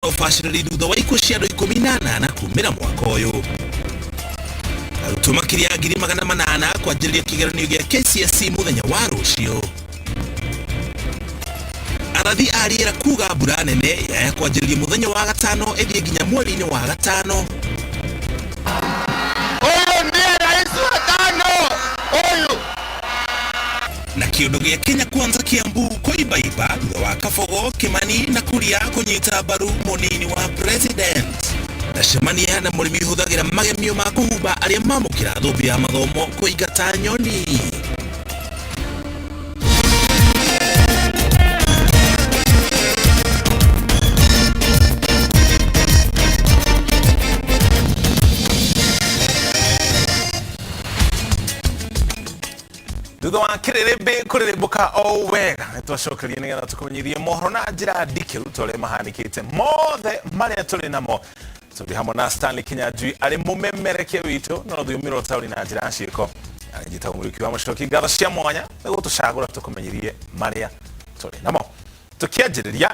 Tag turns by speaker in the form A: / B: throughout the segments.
A: Ũbacĩrĩri thutha wa ikuũ cia andũ 18 kumĩra mwaka ũyũ. Arutwo makĩria ya 800,000 kwanjĩrĩria kĩgeranio gĩa KCSE mũthenya wa rũciũ. Arathi a rĩera kuga mbura nene yaya kwanjĩrĩria mũthenya wa gatano ĩthiĩ nginya mweri-inĩ wa gatano.
B: Huyu ndiye rais wa tano huyu.
A: Na kĩondo gĩa Kenya Kwanza Kiambu kũimbaimba thutha wa Kabogo, Kimani na Kuria kũnyita mbaru mũnini wa president. Ndacemania na mũrĩmi ũhũthagĩra magemio ma kũhumba arĩa mamũkĩra thũmbĩ ya mathomo kũingata nyoni.
C: Thutha wa kĩrĩrĩmbĩ kũrĩrĩmbũka o wega, nĩ twacokeria nĩgetha tũkũmenyithie mohoro na njĩra ndikĩru ta ũrĩa mahanĩkĩte mothe marĩa tũrĩ namo. Tũrĩ hamwe na Stanley Kinyanjui arĩ mũmemerekia witũ na rũthiomi rwa ũtaũri na njĩra ya ciĩko. Njĩtagwo Mũriũki wa Mũcoki, ngatho cia mwanya nĩ gũtũcagũra tũkũmenyithie marĩa tũrĩ namo. Tũkĩanjĩrĩria,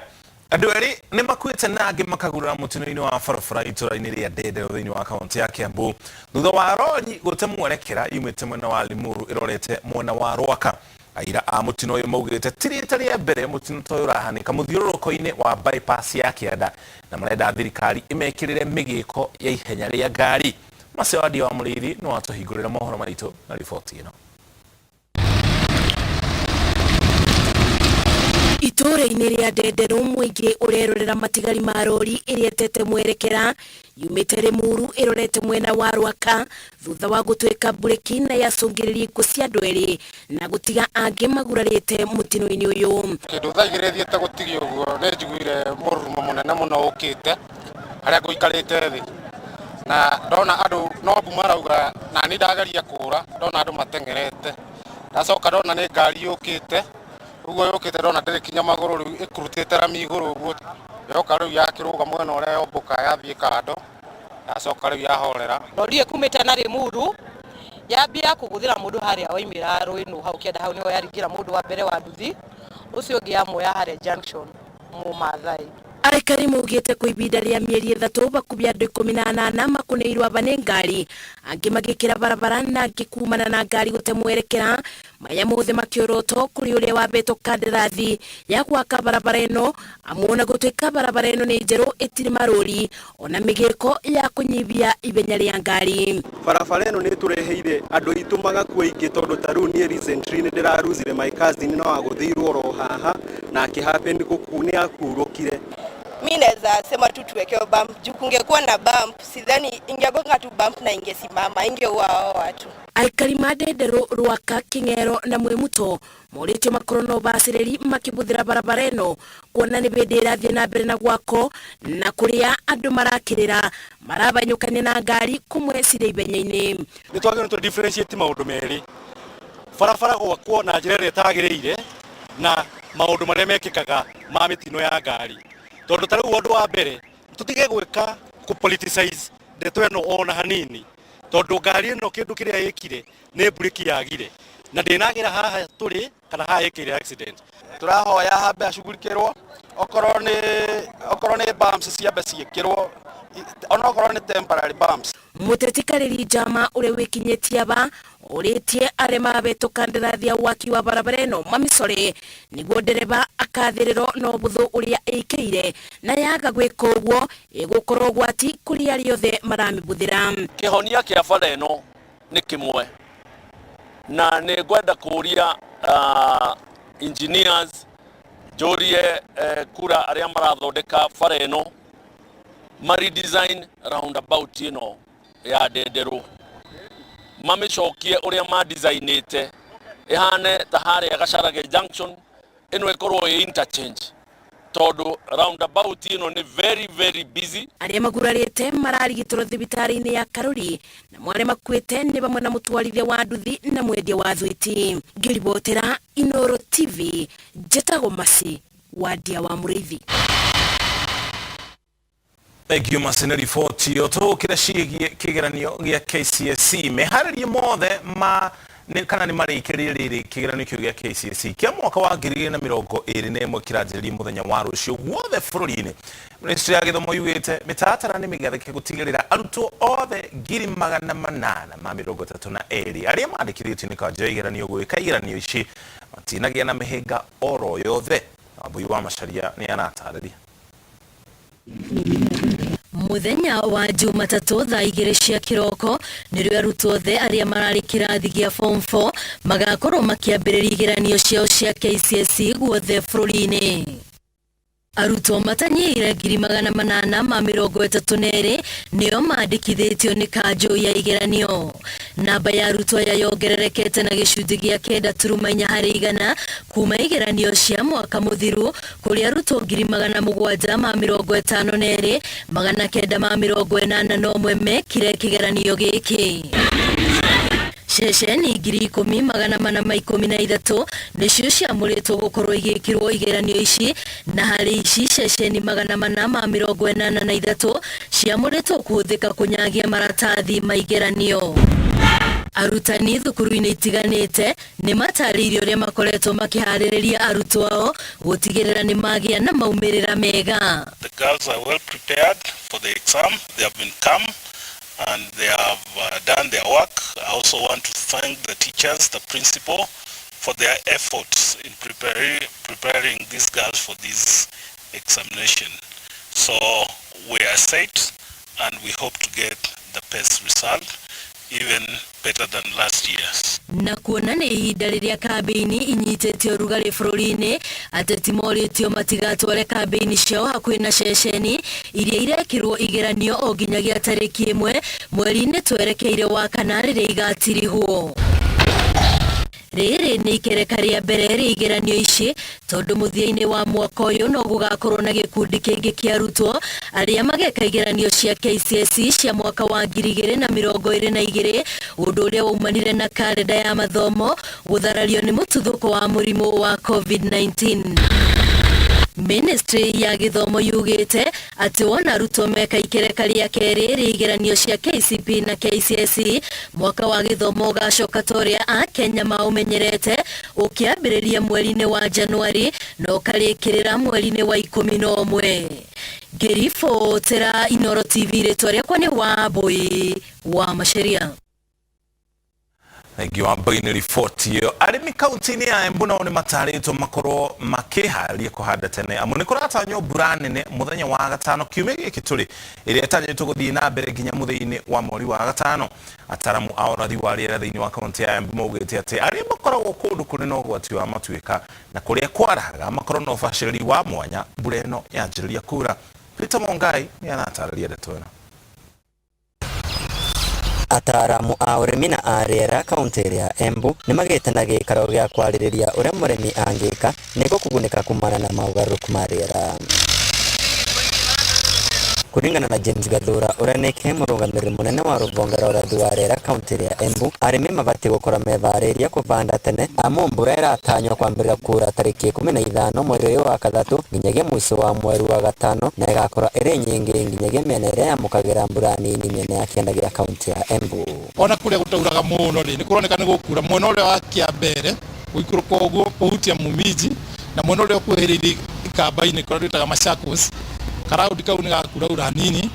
C: andũ erĩ nĩ makuĩte na angĩ makagurara mũtino-inĩ wa barabara itũra-inĩ rĩa Ndendero thĩinĩ wa kaunti ya Kiambu thutha wa rori gũte mwerekera yumĩte mwena wa Limuru ĩrorete mwena wa Rwaka. Aira a mũtino ũyũ maugĩte ti rita rĩa mbere mũtino ta ũyũ ũrahanĩka mũthiũrũrũko-inĩ wa bypass ya kĩanda na marenda thirikari ĩmekĩrĩre mĩgĩko ya ihenya rĩa ngari. Macio Wadia wa Mũrĩithi no atũhingũrĩre mohoro maitũ na riboti ĩno.
D: Itũũra-inĩ rĩa Ndenderũ mũingĩ ũrerorera matigari ma rori ĩrĩa ĩtete mwerekera yumĩte Limuru ĩrorete mwena wa Rwaka thutha wa gũtuĩka mburĩki na yacũngĩrĩria ikuũ cia andũ erĩ na gũtiga angĩ magurarĩte mũtino-inĩ ũyũ.
B: Kĩndũ thaa igĩrĩ thiĩte gũtigia ũguo nĩ njiguire mũrurumo mũnene mũno ũkĩte harĩa ngũikarĩte thĩ, na ndona andũ no mbu marauga, na niĩ ndageria kũra ndona andũ mateng'erete, ndacoka ndona nĩ ngari yũkĩte, ũguo yũkĩte ndona ndĩrĩ kinya magũrũ rĩu ĩkurutĩte rami igũrũ ũguo, yoka rĩu yakĩrũga mwena ũrĩa yombũka yathiĩ kando, yacoka rĩu yahorera.
E: Rori ĩyo ĩkumĩte na Limuru yambia kũgũthĩra mũndũ harĩa waimĩra Rũĩnũ hau kĩanda hau nĩho yaringĩra mũndũ wa mbere wa nduthi, ũcio ũngĩ yamuoya harĩa junction Mũmathai.
D: Aikari maugĩte kwa ibinda rĩa mĩeri 3 bakubĩ andũ 18 makũnĩirwo aba nĩ ngari, angĩ magĩkĩra barabara na angĩ kumana na ngari gũte mwerekera. Maya mothe makĩorotwo kũrĩ ũrĩa wabetwo kandarathi ya gwaka barabara ĩno, amu ona gũtuĩka barabara ĩno nĩ njerũ ĩtirĩ marũri ona mĩgĩko ya kũnyibia ibenya rĩa ngari.
F: Barabara ĩno nĩ ĩtũreheire andũ aitũ magakua aingĩ, tondũ ta rĩu niĩ recently nĩ ndĩraruzire my cousin no agũthĩirwo oro haha na akĩ happen gũku nĩ akurũkire.
G: Mi naweza sema tu tuwekewe bump, juu kungekuwa na bump sidhani ingegonga tu bump na ingesimama, ingeua hao watu.
D: Aikari ma Ndenderũ, Rwaka, Kĩng'ero na Mwĩmuto morĩtio makorwo na ũbacĩrĩri makĩbũthĩra barabara ĩno kuona nĩ bĩndĩ ĩrathiĩ na mbere na gwako na kũrĩa andũ marakĩrĩra marabanyũkania na ngari kũmwe cirĩ ibenya-inĩ.
F: Nĩ twagĩrĩirwo tũ differentiate maũndũ merĩ, barabara gwakwo na njĩra ĩrĩa ĩtagĩrĩire na maũndũ marĩa mekĩkaga ma mĩtino ya ngari, tondũ ta rĩu ũndũ wa mbere tũtige gwĩka kũ politicize ndeto ĩno ona hanini, tondũ ngari ĩno kĩndũ kĩrĩa ĩkire nĩ mburĩki yagire na ndĩnagĩra haha tũrĩ kana haha ĩkĩire accident.
B: Tũrahoya hambe hacugurikĩrwo, okorwo nĩ bumps ciambe ciĩkĩrwo, onokorwo nĩ temporary bumps.
D: Mũteti Karĩri Njama ũrĩa wĩkinyĩtie aba ũrĩtie arĩa mabetwo kandarathi ya waki wa barabara ĩno mamĩcore nĩguo ndereba akathĩrĩrwo na ũbũthũ ũrĩa ĩikĩire na yaga gwĩka ũguo ĩgũkorwo ũgwati kũrĩ arĩa othe maramĩbũthĩra.
H: Kĩhonia kĩa bara ĩno nĩ kĩmwe, na nĩ ngwenda kũria engineers, njũrie kura arĩa marathondeka bara ĩno ma redesign roundabout ĩno ya Ndenderũ, mamĩcokie ũrĩa ma designĩte ĩhane ta harĩa Gacharage Junction, ĩno ĩkorwo ĩ interchange, tondũ roundabout ĩno nĩ very very busy.
D: Arĩa magurarĩte mararigitĩrwo thibitarĩ-inĩ ya Karuri, namo arĩa makuĩte nĩ bamwe na mũtwarithia wa nduthi na mwendia wa thwiti. Ngĩribotera Inooro TV, njĩtagwo Mercy Wandia wa Mũrĩithi.
C: Thank you Mercy nĩ riboti ĩyo. Tũgũkĩra ciĩgiĩ kĩgeranio gĩa KCSE, meharĩrie mothe ma nĩ kana nĩ marĩkĩrĩrie rĩrĩ kĩgeranio kĩu gĩa KCSE kĩa mwaka wa 2021 kĩranjĩrĩria mũthenya wa rũciũ guothe bũrũri-inĩ. Ministry ya gĩthomo yugĩte mĩtaratara nĩ mĩgathĩke gũtigĩrĩra arutwo othe 832,000 arĩa mandĩkithĩtio nĩ kanjũ ya igeranio gwĩka igeranio ici matinagĩa na mĩhĩnga oro yothe. Wambui wa Macharia nĩ aratarĩria.
I: Muthenya wa Jumatatũ thaa 2 cia kĩroko nĩrĩo arutwo othe arĩa mararĩ kĩrathi gĩa form 4 magakorwo makĩambĩrĩria igeranio ciao cia KCSE guothe bũrũri-inĩ. Arutwo matanyihĩire 832,000 nĩo mandĩkithĩtio nĩ kanjũ ya igeranio. Namba ya arutwo aya yongererekete na gĩcunjĩ gĩa 9.4 harĩ igana kuma igeranio cia mwaka mũthiru kũrĩ arutwo 752,981 mekire kĩgeranio gĩkĩ. Ceceni 10,413 nĩcio ciamũrĩtwo gũkorwo igĩkĩrwo igeranio ici, na harĩ ici ceceni 483 ciamũrĩtwo kũhũthĩka kũnyagia maratathi ma igeranio. Arutani thukuru-inĩ itiganĩte nĩ matarĩirie ũrĩa makoretwo makĩharĩrĩria arutwo ao gũtigĩrĩra nĩ magĩa na maumĩrĩra mega.
J: The girls are well prepared for the exam. They have been calm and they have done their work. I also want to thank the teachers, the principal, for their efforts in preparing these girls for this examination. So we are set and we hope to get the best result, even better than last year's.
I: Na kuona nĩ ihinda rĩrĩa kambĩini inyitĩte ũrugarĩ bũrũri-inĩ, ateti morĩtio matigatware kambĩini ciao hakuhĩ na ceceni iria irekĩrwo igeranio o nginyagia tarĩki 1 mweri-inĩ twerekeire wa kana rĩrĩa igatirihwo. Rĩrĩ nĩ ikereka rĩa mbere rĩa igeranio ici tondũ mũthia-inĩ wa mwaka ũyũ no gũgakorwo na gĩkundi kĩngĩ kĩa arutwo arĩa mageka igeranio cia KCSE cia mwaka wa 2022, ũndũ ũrĩa waumanire na karenda ya mathomo gũtharario nĩ mũtuthũko wa mũrimũ wa COVID-19. Ministry ya gĩthomo yugĩte atĩ wona arutwo meka ikereka rĩa kerĩ rĩa igeranio cia KCP na KCSE mwaka wa gĩthomo ũgacoka ta ũrĩa Akenya maũmenyerete ũkĩambĩrĩria mweri-inĩ wa Januari na ũkarĩkĩrĩra mweri-inĩ wa 11. Ngĩribotera Inooro TV, rĩtwa rĩakwa nĩ Wambui wa Macharia.
C: Thengiũ Wambui nĩ riboti ĩyo. Arĩmi kaunti-inĩ ya Embu nao nĩ matarĩtwo makorwo makĩharĩria kũhanda tene amu nĩ kũratanywo mbura nene mũthenya wa gatano kiumia gĩkĩ tũrĩ ĩrĩa ĩtanyĩtwo gũthiĩ na mbere nginya mũthia-inĩ wa mweri wa gatano. Ataramu a ũrathi wa rĩera thĩinĩ wa kaunti ya Embu maugĩte atĩ arĩa makoragwo kũndũ kũrĩ na ũgwati wa matuĩka na kũrĩa kwarahaga makorwo na ũbacĩrĩri wa mwanya mbura ĩno yanjĩrĩria kura. Peter Mongai nĩ aratarĩria ndeto ĩno.
K: Ataaramu a ũrĩmi na a rĩera kaunti ya Embu nĩ magĩte na gĩikaro gĩa kwarĩrĩria ũrĩa mũrĩmi angĩka nĩguo kũgunĩka kumana na mogarũrũku ma rĩera. Kũringana na James Gathura ũrĩa nĩke mũrũgamĩrĩri mũnene wa rũhonge rwa ũrathi wa rĩera kaunti ya Embu, arĩmi mabatiĩ gũkorwo meharĩirie kũbanda tene amu mbura ĩratanywo kwambĩrĩria kura tarĩki 15 mweri ũyũ wa gatatũ nginyagia mũico wa mweri wa gatano na ĩgakorwo ĩrĩ nyingĩ nginyagia mĩena ĩrĩa yamũkagĩra mbura nini mĩena ya kĩanda gĩa kaunti ya Embu.
L: Ona kũrĩa gũtauraga mũno rĩ, nĩ kũroneka nĩ gũkura mwena ũrĩa wa Kĩambere gũikũrũka ũguo kũhutia Mumiji na mwena ũrĩa ũkuhĩrĩirie Ikamba-inĩ kũrĩa twĩtaga Machakos, karaundi kau nĩ gakuraura hanini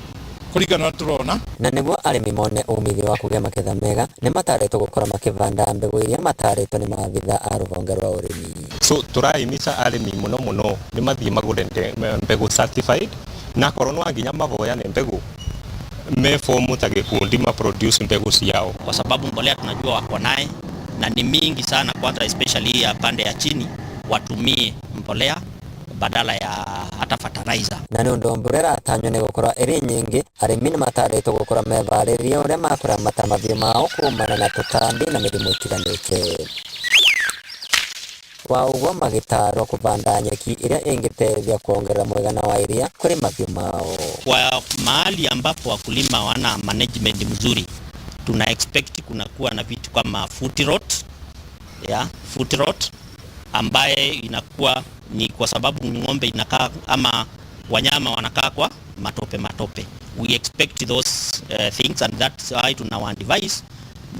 L: kũringana na tũrona.
K: Na nĩguo arĩmi mone umithio wa kũgĩa magetha mega nĩ matarĩtwo gũkorwo makĩbanda mbegũ iria matarĩtwo nĩ maabitha a rũhonge rwa ũrĩmi.
M: So tũrahimiza arĩmi mũno mũno nĩ mathiĩ magũre mbegũ certified, na korwo no nginya maboyane mbegũ me fomu ta gĩkundi ma produce mbegũ ciao,
N: kwa sababu mbolea tunajua wako naye na ni mingi sana, kwanza especially ya pande ya chini watumie mbolea badala ya hata fertilizer.
K: Na nĩ ũndũ mbura ĩratanywo nĩ gũkorwo ĩrĩ nyingĩ, arĩmi nĩ matarĩtwo gũkorwo meharĩirie ũrĩa makũramata mahiũ mao kumana na tũtambi na mĩrimũ ĩtiganĩte. Wa ũguo magĩtarwo kũbanda nyeki ĩrĩa ĩngĩteithia kuongerera mũigana wa iria kũrĩ mahiũ mao.
N: Kwa mahali ambapo wakulima wana management mzuri, tuna expect kunakuwa na vitu kama foot rot, ya foot rot ambaye inakuwa ni kwa sababu ng'ombe inakaa ama wanyama wanakaa kwa matope matope. We expect those things and that's why tuna advise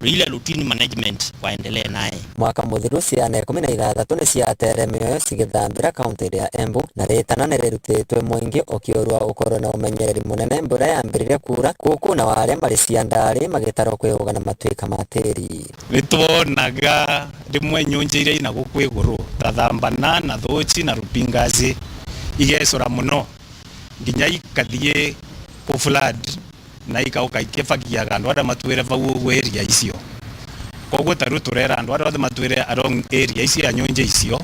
N: Ile routine management waendelee naye.
K: Mwaka muthiru ciana 16 nĩ ciatere mĩoyo cigĩthambĩra kaunti ya Embu na rĩtana nĩ rĩrutĩtwe mũingĩ ũkĩũrua ũkorwo na ũmenyereri mũnene mbura yambĩrĩria kura gũkũ na arĩa marĩ ciandarĩ magĩtarwo kwĩyũga na matuĩka ma tĩri.
O: Nĩtwonaga rĩmwe nyũnje iria ina gũkũ igũrũ ta Thambana na Thũci na Rupingazi igecũra mũno nginya ikathiĩ kũ flood na ikauka ikĩbagiaga andũ arĩa matwĩre vau ũguo area icio. Koguo ta rĩu tũrera andũ arĩa othe matwĩre along area icio ya nyũnje icio,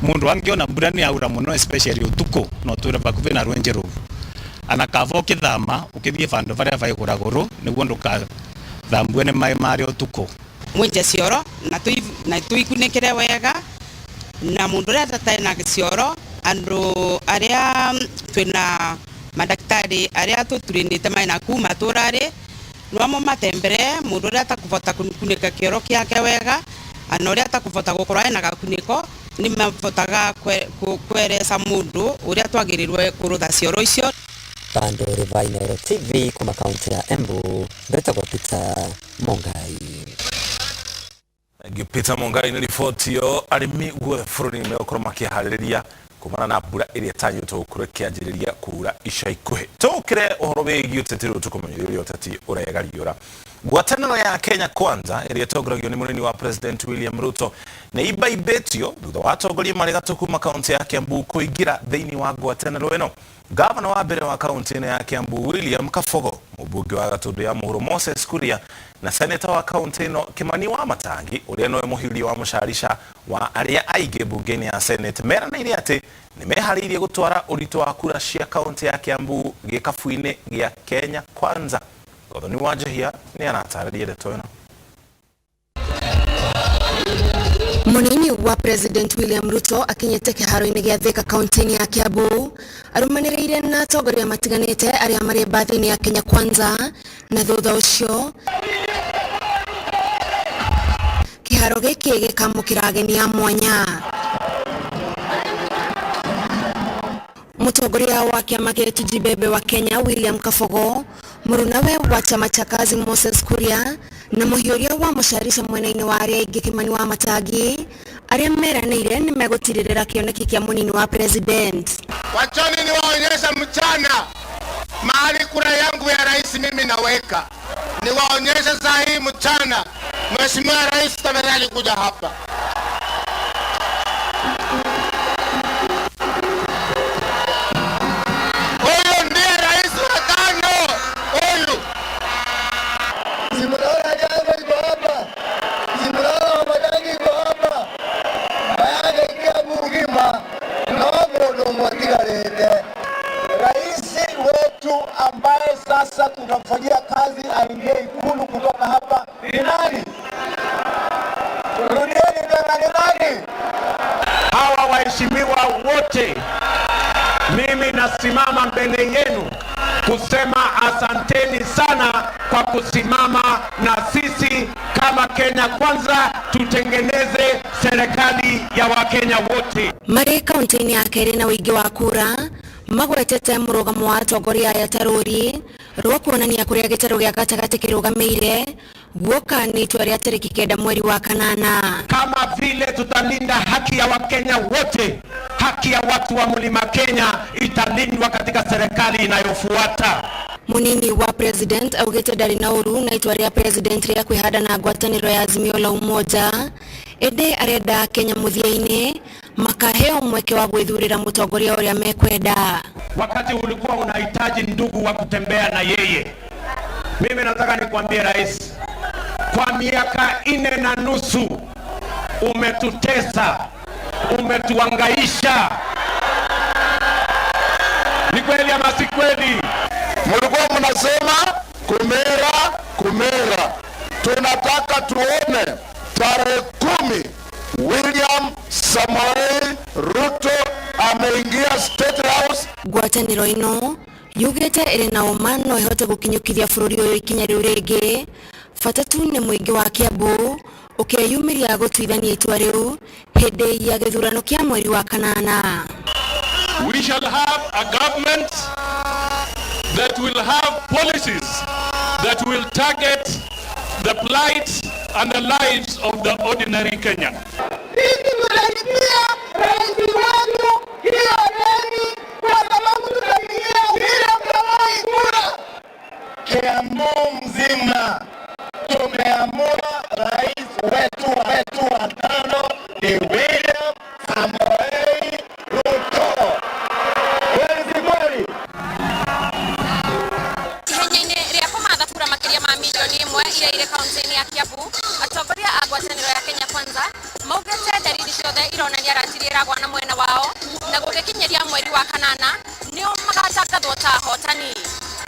O: mũndũ angĩona mbura nĩ yaura mũno especially ũtukũ no twĩre vakuhĩ na rwenje rũu, ana kava ũkĩthama ũkĩthiĩ vandũ varĩa vaigũragũrũ nĩguo ndũkathambue nĩ maĩ marĩa ũtukũ.
P: Mwenje cioro na tuikunikire wega na mundu uria atatarĩ na cioro andu aria twina madaktari aria tuturinite mai na ku maturari nwamo matembere mundu uria atakuvota kunika kioro kiake wega ana uria atakuvota gukorwo ena gakuniko ni mavotaga kweresa mundu uria twagirirwe kurutha cioro icio.
K: Bando Rivainero TV kuma kaunti ya Embu, mbetagwo Peter Mongai.
C: Peter Mongai nĩ riboti yo arĩmi guothe bũrũri-inĩ megũkorwo makĩharĩrĩria kumana na mbura ĩrĩa ĩtanyĩtwo gũkorwo ĩkĩanjĩrĩria kura ica ikuhĩ. Tũkĩre ũhoro wĩgiĩ ũteti rĩu tũkũmenyithia ũrĩa ũteti ũregariũra. Ngwatanĩro ya Kenya Kwanza ĩrĩa ĩtongoragio nĩ mũnini wa President William Ruto nĩ imbaimbĩtio thutha wa atongoria marĩ gatũ kuma kaunti ya Kiambu kũingĩra thĩinĩ wa ngwatanĩro ĩno. Gavana wa mbere wa kaunti ĩno ya Kiambu William Kabogo, mũmbunge wa Gatundu ya Mũhuro Moses Kuria na seneta wa kaunti ĩno Kimani Wamatangi ũrĩa nowe mũhiũria wa mũcarica wa arĩa aingĩ mbunge-inĩ ya Senate meranĩire atĩ nĩ meharĩirie gũtwara ũritũ wa kura cia kaunti ya Kiambu gĩkabu-inĩ gĩa Kenya Kwanza. Gathoni wa Njehia nĩ aratarĩria ndeto ĩno.
Q: Munini wa President William Ruto akinyĩte kĩharo-inĩ gĩa Thika kaunti-inĩ ya Kiambu arũmanĩrĩire na atongoria matiganĩte arĩa marĩ mbathi-inĩ ya Kenya Kwanza na thutha ũcio kĩharo gĩkĩ gĩkamũkĩra ageni a mwanya. Mũtongoria wa kĩama kĩa Tujibebe wa Kenya William Kabogo, mũrunawe wa chama cha kazi Moses Kuria na mũhiũria wa mũcarica mwena-inĩ wa arĩa aingĩ Kimani Wamatangi arĩa meranĩire nĩ megũtirĩrĩra kĩoneki kĩa mũnini wa president.
R: Wachani niwaonyesha mchana mahali kura yangu ya rais mimi naweka, niwaonyeshe saa hii mchana. Mheshimiwa Rais tafadhali kuja hapa. Huyu ndiye rais wa tano. Huyu
S: Simulala jambo iko hapa, Simulala Wamatangi iko hapa, Mayanga ikia Mugima no mundu mwatigarite. Rais wetu ambaye sasa tunamfanyia kazi aingie Ikulu kutoka hapa ni nani? Rudieni tena, ni nani?
T: Hawa waheshimiwa wote, mimi nasimama mbele yenu kusema asanteni sana kwa kusimama na sisi kama Kenya Kwanza tutengeneze serikali ya Wakenya wote.
Q: Marĩ kaunti-inĩ ya kerĩ na ũingĩ wa kura magwetete mũrũgamo wa atongoria aya ta rũri rwa kuonania kũrĩa gĩtarũ gĩa gatagatĩ kĩrũgamĩire guoka nĩ itua rĩa tarĩki 9 mweri wa kanana.
T: Kama vile tutalinda haki ya Wakenya wote, haki ya watu wa Mlima Kenya italindwa katika serikali inayofuata.
Q: Munini wa president augite ndarĩ na ũru na itua rĩa president rĩa kwĩhanda na ngwatanĩro ya Azimio la Umoja, ĩndĩ arenda Kenya mũthia-inĩ makaheo mweke wa gwĩthurĩra mũtongoria ũrĩa mekwenda.
T: Wakati ulikuwa unahitaji ndugu wa kutembea na yeye, mimi nataka nikwambie rais, kwa miaka 4.5 umetutesa, umetuangaisha. Ni kweli ama si kweli?
R: Mlikuwa mnasema kumera kumera, tunataka tuone tarehe 10 William Samoei Ruto ameingia State House.
Q: Ngwatanĩro ĩno yugĩte ĩrĩ na ũma no ĩhote gũkinyũkithia bũrũri ũyũ ikinya rĩu rĩngĩ, bata tu nĩ mũingĩ wa Kiambu ũkeyumĩria gũtuithania itua rĩu hĩndĩ ya gĩthurano kĩa mweri wa kanana.
U: We shall have a government that will have policies that will target the plight and the lives of the ordinary Kenyan.
S: Sisi tunalipia rais wetu hiyo deni kwa sababu tunapigia William Samoei kura.
R: Kiambu mzima tumeamua rais wetu wa tano ni William Samoei Ruto. Kweli si kweli?
A: Ihenya-inĩ rĩa kũmatha kura makĩria ma mirioni 1 iria irĩ kaunti-inĩ ya Kiambu, atongoria a ngwatanĩro ya Kenya Kwanza maugĩte ndariri ciothe ironania ratiri ĩragwa na mwena wao na gũgĩkinyĩria mweri wa kanana nĩo magatangathwo ta ahotani.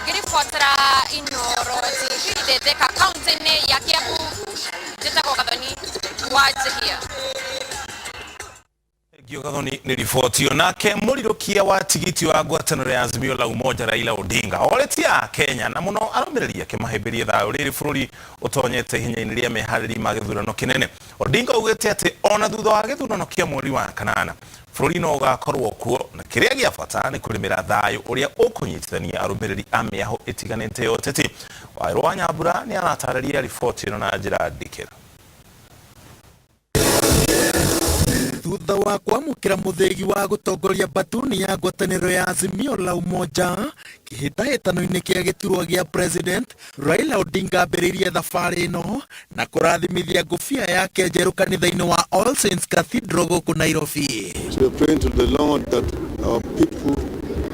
A: Ngĩribotera Inooro TV ndĩ Thika kaunti-inĩ ya Kiambu, njĩtagwo Gathoni wa Njihia.
C: Gathoni nĩ riboti onake mũrirũkia wa tigiti wa ngwatanĩro ya Azimio la Umoja Raila Odinga oretie Akenya na mũno arũmĩrĩri ake mahĩmbĩrie thayũ rĩrĩ bũrũri ũtonyete ihenya-inĩ rĩa meharĩri ma gĩthurano kĩnene. Odinga augĩte atĩ ona thutha wa gĩthurano kĩa mweri wa kanana bũrũri no ũgakorwo kuo na kĩrĩa gĩa bata nĩ kũrĩmĩra thayũ ũrĩa ũkũnyitithania arũmĩrĩri a mĩahũ ĩtiganĩte ya ũteti. Waĩrũ wa Nyambura nĩ aratarĩria riboti ĩno na njĩra ndikĩru.
V: Thutha wa kwamũkĩra mũthĩgi wa gũtongoria batuni ya ngwatanĩro ya Azimio la Umoja kĩhĩtahĩtano-inĩ kĩa gĩturwa gĩa president, Raila Odinga ambĩrĩirie thabarĩ ĩno na kũrathimithia ngũbia yake njerũ kanitha-inĩ wa All Saints Cathedral gũkũ Nairobi.
W: So we are praying to the Lord that our people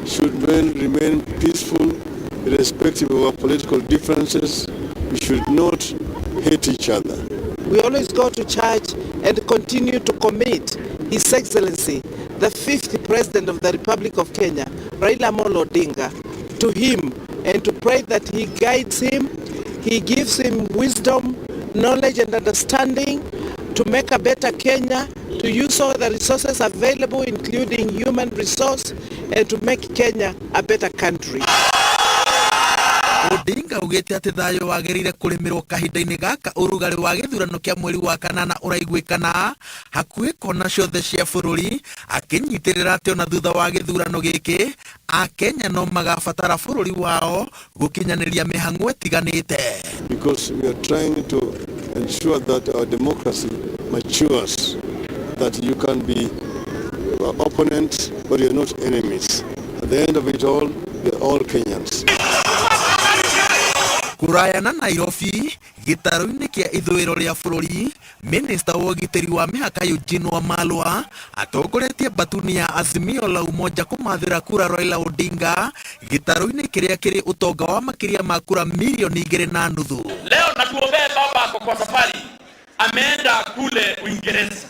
W: should remain peaceful irrespective of our political differences. We should not hate each other.
X: We always go to church and continue to commit His Excellency, the fifth President of the Republic of Kenya, Raila Amolo Odinga, to him and to pray that he guides him, he gives him wisdom, knowledge and understanding to make a better Kenya, to use all the resources available, including human resource, and to make Kenya a better country.
V: Odinga augĩte atĩ thayũ wagĩrĩire kũrĩmĩrwo kahinda-inĩ gaka ũrugarĩ wa gĩthurano kĩa mweri wa kanana ũraiguĩkana hakuhĩ kona ciothe cia bũrũri, akĩnyitĩrĩra atĩ ona thutha wa gĩthurano gĩkĩ Akenya no magabatara bũrũri wao gũkinyanĩria mĩhang'o ĩtiganĩte.
W: Because we are trying to ensure that our democracy matures, that you can be opponents but you're not enemies. At the end of it all, we are all Kenyans.
V: Kũraya na Nairobi gĩtarũ-inĩ kĩa ithũĩro rĩa bũrũri, minista wa ũgitĩri wa mĩhaka Eugene Wamalwa atongoretie batuni ya Azimio la Umoja kũmathĩra kura Raila Odinga gĩtarũ-inĩ kĩrĩa kĩrĩ ũtonga wa makĩria ma kura milioni 2.5.
U: Leo natuombee baba ako kwa safari, ameenda kule Uingereza.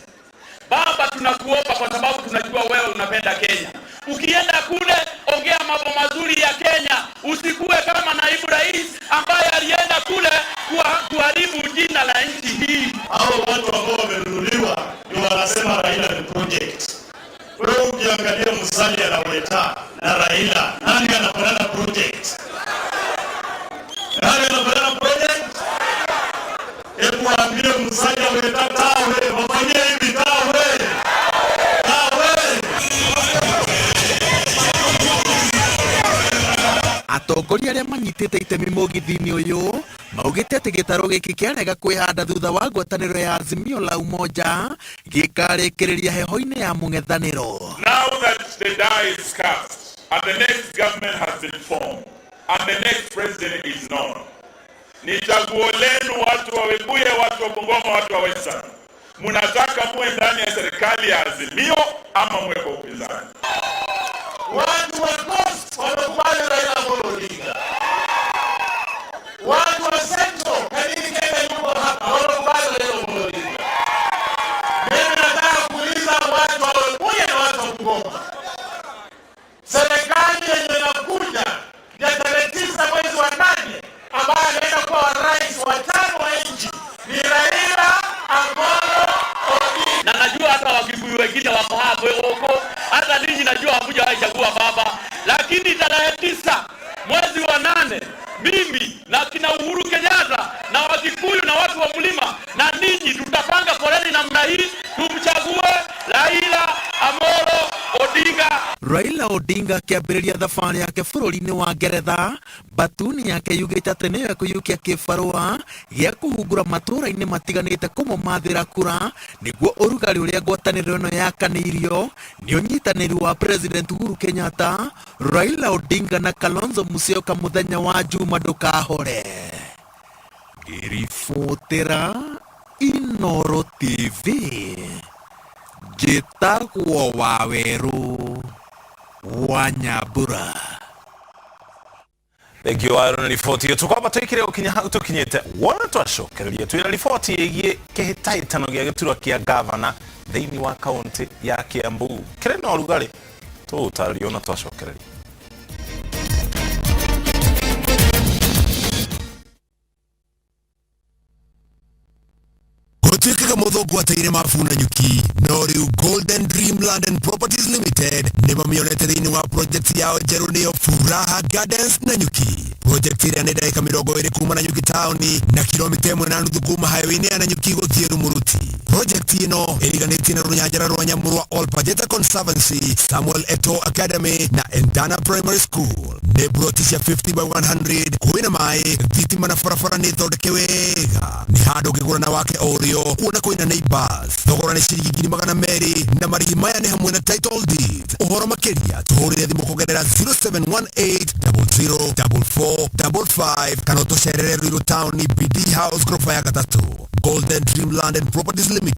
U: Baba, tunakuomba kwa sababu tunajua wewe unapenda Kenya. Ukienda kule ongea mambo mazuri ya Kenya, usikuwe kama naibu rais ambaye alienda kule kuharibu jina la nchi hii.
Y: Hao watu ambao wamenunuliwa ndio wanasema Raila ni project. Wewe ukiangalia Musalia na Weta na Raila, nani anafanana project? Nani anafanana project? Hebu waambie Musalia Weta tawe, wafanyie hivi tawe. Tawe.
V: Atongoria arĩa manyitĩte itemi mũgithi-inĩ ũyũ maugĩte atĩ gĩtarũ gĩkĩ kĩarega kwĩhanda thutha wa ngwatanĩro ya Azimio la Umoja gĩkarĩkĩrĩria heho-inĩ ya mũng'ethanĩro.
U: Now that the die is cast and the next government has been formed and the next president is known, ni chaguo lenu watu wa Webuye, watu wa Bungoma, watu wa Western. Mnataka muwe ndani ya serikali ya Azimio ama muwe kwa upinzani?
R: Watu wa Coast wamekubali Raila Amolo Odinga. Watu wa Central, Kanini Kenya yuko hapa, wamekubali Raila Amolo Odinga. Mimi nataka kuuliza watu wa Webuye na watu wa Bungoma, serikali yenye inakuja ya tarehe 9 mwezi wa 8 ambaye anaenda kuwa rais wa 5 wa nchi ni Raila Amolo Odinga.
U: Na najua hata Wakikuyu wengine wako hapo huko, hata ninyi najua hamjawahi chagua baba, lakini tarehe 9 mwezi wa 8 mimi na kina Uhuru Kenyatta na Wakikuyu na watu wa mlima na ninyi tutapanga foleni namna hii tumchague Raila Amolo Odinga. Odinga.
V: Raila Odinga akĩambĩrĩria thabarĩ yake bũrũri-inĩ wa Ngeretha, Batuni yake yugĩte atĩ nĩyo ĩkũiyũkia kĩbarũa gĩa kũhungura matũũra-inĩ matiganĩte kũmũmathĩra kura nĩguo ũrugarĩ ũrĩa ngwatanĩro ĩno yakanĩirio nĩ ũnyitanĩri wa President Uhuru Kenyatta, Raila Odinga na Kalonzo Musyoka mũthenya wa Juma ndũkahore. Ngĩribotera Inoro TV njĩtagwo Wawerũ wa Nyambura.
C: Thengio waro na riboti iyo tukwamba twikire gukinya hau tukinyite wona twacokereria twina riboti igie kihitahitano gia giturwa kia gavana thiini wa kaunti ya Kiambu kire na urugari tuutaririo na twacokereria.
B: Gũtuĩkaga mũthũngũ ateire mabu na nyuki no rĩu Golden Dream Land and Properties Limited nĩ mamĩonete thĩinĩ wa project yao njerũ nĩyo Furaha Gardens na Nyuki. Project ĩrĩa nĩ ndagĩka 20 kuma na Nyuki taũni na kilomita 1.5 kuma highway-inĩ ya Nanyuki gũthiĩ Rumuruti. Project ĩno ĩriganĩtie na rũnyanjara rwa nyamũ rwa Olpajeta Conservancy, Samuel Eto'o Academy na Endana Primary School. Nĩ broti cia 50 by 100 kwĩna maĩ, thitima na barabara nĩ thondeke wega. Nĩ handũ ũngĩgũra na wake o ũrĩo kuona kwĩna neighbors. Thogora nĩ ciringi 200,000 na marĩhi maya nĩ hamwe na title deed. Ũhoro makĩria tũhũrĩre thimũ kũgerera 0718 004455 kana ũtũcerere Ruiru Town BD House ghorofa ya gatatũ. Golden Dream Land and Properties Limited.